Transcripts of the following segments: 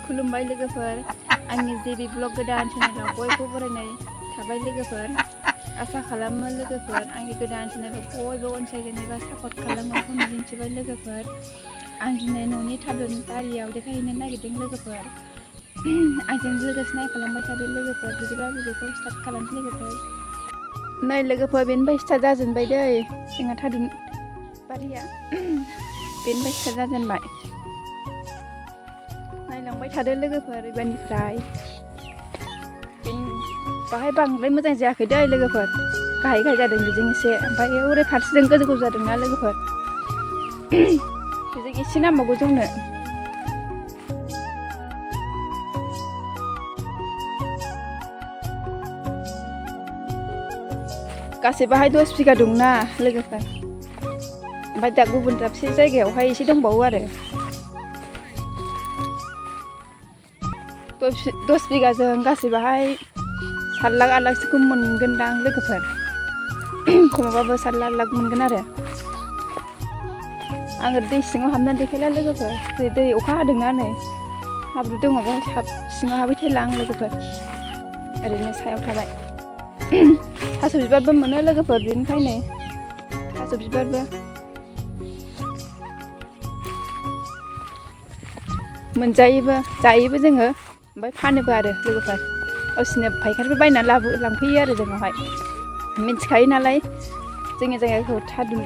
खुलुमबाय लोगोफोर आंनि जेबि ब्लग गोदान चेनेलाव बयबो बरायनाय थाबाय लोगोफोर आसा खालामो लोगोफोर आंनि गोदान चेनेलखौ बयबो अनसायगोन एबा सापर्ट खालामगोनखौ मिजिंथिबाय लोगोफोर आं दिनै न'नि थारुन बारियाव देखायहैनो नागिरदों लोगोफोर आंजों लोगोसे नाय खालामबाय थादो लोगोफोर बिदिब्ला भिडिअखौ स्टार्ट खालामसै लोगोफोर नै लोगोफोर बेनिफ्राय स्टार्ट जाजेनबाय दै जोंहा थारुन बारिया बेनिफ्राय स्टार्ट जाजेनबाय नायलांबाय थादो लोगोफोर एबारनिफ्राय बाहाय बांद्राय मोजां जायाखै दै लोगोफोर गाहाय गाहाय जादों बेजों एसे ओमफ्राय ओरै फारसेजों गोजौ गोजौ जादोंना लोगोफोर बेजों एसे नांबावगौ जौनो गासै बाहाय 10 बिगा दंना लोगोफोर ओमफ्राय दा गुबुन दाबसे जायगायावहाय एसे दंबावो आरो 10 बिगाजों गासै बाहाय 7 लाख 8 लाखसोखौ मोनगोनदां लोगोफोर खमावबाबो 7 लाख 8 लाख मोनगोन आरो आङो दै सिङाव हाबनानै देखायला लोगोफोर दै अखा हादोंना नै हाब्रु दङ बेहाय सिङाव हाबै थैला आं लोगोफोर ओरैनो सायाव थाबाय थास' बिबारबो मोनो लोगोफोर बेनिखायनो थास' बिबारबो मोनजायोबो जायोबो जोङो ओमफ्राय फानोबो आरो लोगोफोर गावसोरनो फायखारिबो बायनानै लांफैयो आरो जोंनावहाय मिथिखायो नालाय जोंनि जायगाखौ थारुन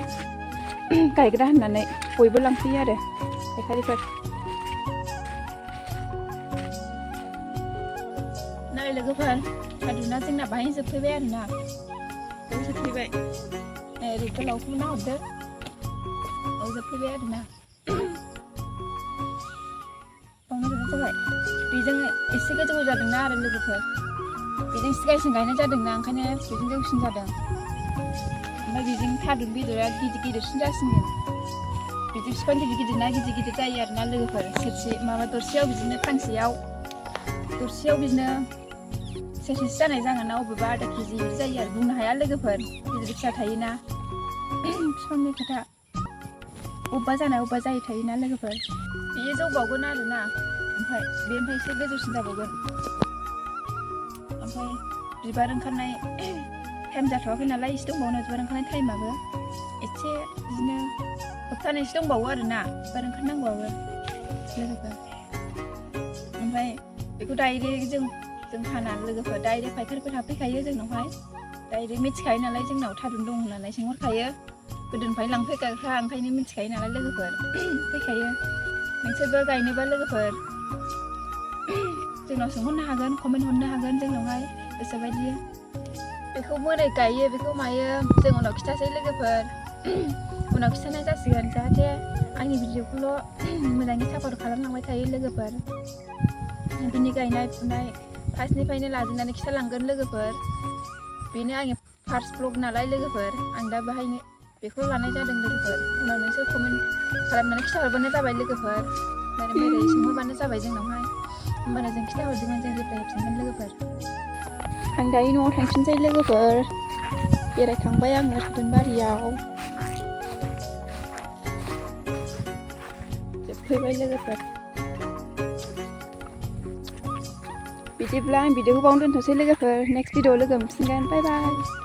गायग्रा होननानै बयबो लांफैयो आरो फायखारिफोर नै लोगोफोर थारुना जोंना बाहाय जोबफैबाय आरोना जोबफैबाय ओरै गोलावखौ नाहरदो जोबफैबाय आरोना जाबाय बेजों एसे गोजौ जादोंना आरो लोगोफोर बेजों सिगांसिन गायनाय जादोंना ओंखायनो बेजों जौसिन जादों ओमफ्राय बेजों थारुन बेदरा गिदिरसिन जासिनगोन बिदि बिफां गिदिर गिदिर जायो आरोना लोगोफोर सेरसे माबा दरसेयाव बिदिनो फांसेयाव दरसेयाव बिदिनो सेरसेसो जानाय जागोन अबेबा आधा केजि बिदि जायो आरो बुंनो हाया लोगोफोर गिदिर फिसा थायोना बिफांनि खोथा अबेबा जानाय अबेबा जायै थायोना लोगोफोर बेयो जौबावगोन आरोना ओमफ्राय बेनिफ्राय एसे गोजौसिन जाबावगोन ओमफ्राय बिबार ओंखारनाय टाइम जाथ'वाखै नालाय एसे दंबावो बिबार ओंखारनाय टाइमाबो एसे बिदिनो सप्तानैसो दंबावो आरोना बिबार ओंखारनांगौआबो लोगोफोर ओमफ्राय बेखौ डाइरेक्ट जों फाना लोगोफोर डाइरेक्ट फायखारिफोर हाबफैखायो जोंनावहाय डाइरेक्ट मिथिखायो नालाय जोंनाव थारुन दं होननानै सोंहरखायो गोदोनिफ्रायनो लांफैग्राखा ओंखायनो मिथिखायो नालाय लोगोफोर फैखायो नोंसोरबो गायनोबा लोगोफोर जोंनाव सोंहरनो हागोन कमेन्ट हरनो हागोन जोंनावहाय गोसोबायदि बेखौ बोरै गायो बेखौ मायो जों उनाव खिथासै लोगोफोर उनाव खिथानाय जासिगोन जाहाथे आंनि भिडिअखौल' मोजाङै सापर्ट खालामलांबाय थायो लोगोफोर बिनि गायनाय फुनाय फार्स्टनिफ्रायनो लाजेननानै खिथालांगोन लोगोफोर बेनो आंनि फार्स्ट ब्लग नालाय लोगोफोर आं दा बाहायनो बेखौ लानाय जादों लोगोफोर उनाव नोंसोर कमेन्ट खालामनानै खिथाहरबानो जाबाय लोगोफोर बोरै सोंहरबानो जाबाय जोंनावहाय होमबानो जों खिथाहरजोबगोन जों रिप्लाय होफिनगोन लोगोफोर आं दायो न'आव थांफिनसै लोगोफोर बेरायखांबाय आङो थारुन बारियाव जोबफैबाय लोगोफोर बिदिब्ला आं भिडिअखौ बावनो दोनथ'सै लोगोफोर नेक्स्ट भिडिअआव लोगो मोनफिनगोन बाय बाय